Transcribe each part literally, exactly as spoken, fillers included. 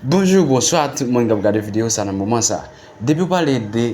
Bonjou, bonswa tout moun k ap gade videyo sa nan moman sa. Depi w pale de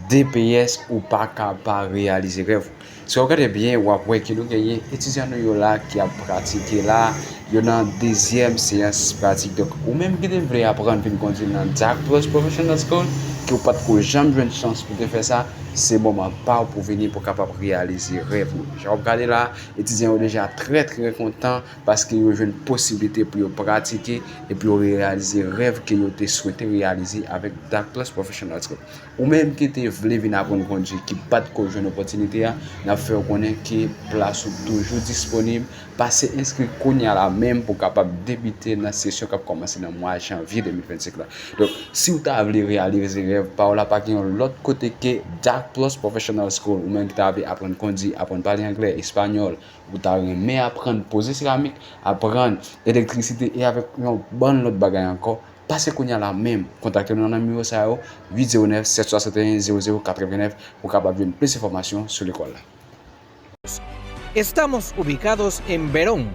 D P S, ou pa ka pa reyalize rèv ou. Si w ap gade byen, w ap wè ke nou genyen etidyan nou yo la ki ap pratike la, yo nan dezyèm seyans pratik. Donk, ou menm ki te vle aprann vin kondwi nan Dark Plus Professional School, ke w pa t ko janm jwenn chans pou te fè sa, se moman pa w pou vini pou kapab reyalize rèv ou. Jan w ap gade la, etidyan yo deja trè, trè kontan paske yo jwenn posiblite pou yo pratike epi yo reyalize rèv ke yo te swete reyalize avèk Dark Plus Professional School. Ou menm ki te vle vin aprann kondwi, ki pa t ko jwenn opòtinite a, n ap fè w konnen ke plas ou toujou disponib. Pase enskri kounye a la menm pou w kapab debite nan sesyon k ap kòmanse nan mwa janvye de mil vennsenk la. Donk, si w ta vle reyalize rèv pa w la, pa gen yon lòt kote ke Dark Plus Professional School. Ou menm ki ta vle aprann kondwi, aprann pale anglè, espanyòl, ou ta renmen aprann poze seramik, aprann elektrisite e avèk yon bann lòt bagay ankò, pase kounye a la menm. Kontakte nou nan nimewo sa yo, uit zewo nèf, sèt swasanteyen, zewo zewo katrevenèf, pou w kapab jwenn plis enfòmasyon sou lekòl la. Estamos ubicados en Verón,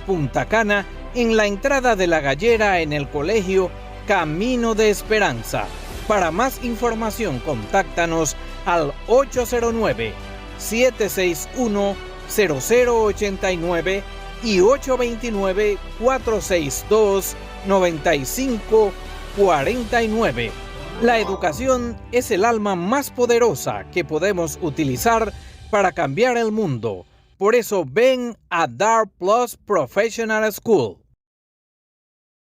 Punta Cana, en la entrada de La Gallera en el colegio Camino de Esperanza. Para más información, contáctanos al ocho cero nueve, siete seis uno, cero cero ochenta y nueve y ocho veintinueve, cuatro seis dos, noventa y cinco, cuarenta y nueve. La educación es el alma más poderosa que podemos utilizar para cambiar el mundo. Por eso ven a Dark Plus Professional School.